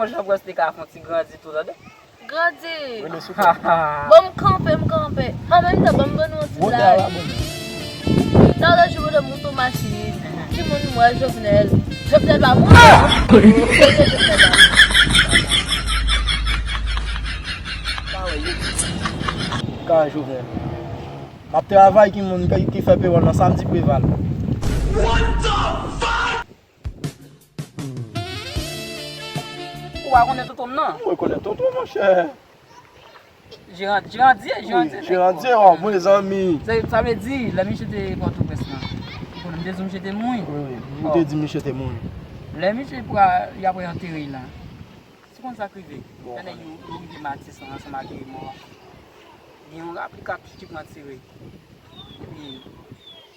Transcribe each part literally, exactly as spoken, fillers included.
Jean Prince te ka fè yon ti grandi tou, tande. Grandi. Rele sou kò. Bon, m kanpe, m kanpe. An menm tan, ban m ban nou yon ti blag. Talè jou mwen monte machin. Timoun mwen Jovenel. Jovenel pa moun. Jovenel pa moun. Ka Jovenel. M ap travay ki moun ki, ki fè pewòl nan samdi Preval. Ou pa konnen tonton m nan? Mwen konnen tonton, monchè. Jeran, Jeran Dieu, Jeran Dieu. Jeran Dieu, oh, mwen zanmi. Sa, sa vle di, lè misye te Pòtoprens lan. Ou konnen, m te di misye te mouri. Wi, wi. M te di misye te mouri. Lè misye pra, y apre antere l la. Si konn sa k rive. Bon, konnen yo, yo rive Matis lan ansanm ak mò a. Gen yon rapli katouch ki pran tire. Epi,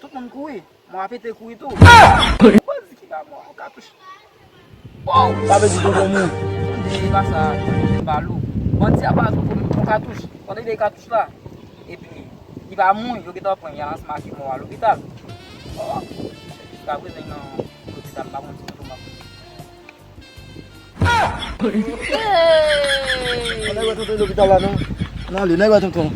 tout moun kouri. Mò a pete kouri tou. Bandi ki ba mò a katouch. Wow! Sa vle di tonton mouri. Tande pa sa, tande pa lou. Bandi a ba tonton yon katouch. Tande de katouch la. Epi, li pa mouri, yo gentan pran, y al ansanm ak mò a lopital. Oh! Jiskaprezan, li nan lopital, m pa konn si tonton m ap mouri. Hey! Nèg wè tonton lopital la, non? N ale, nèg wè tonton.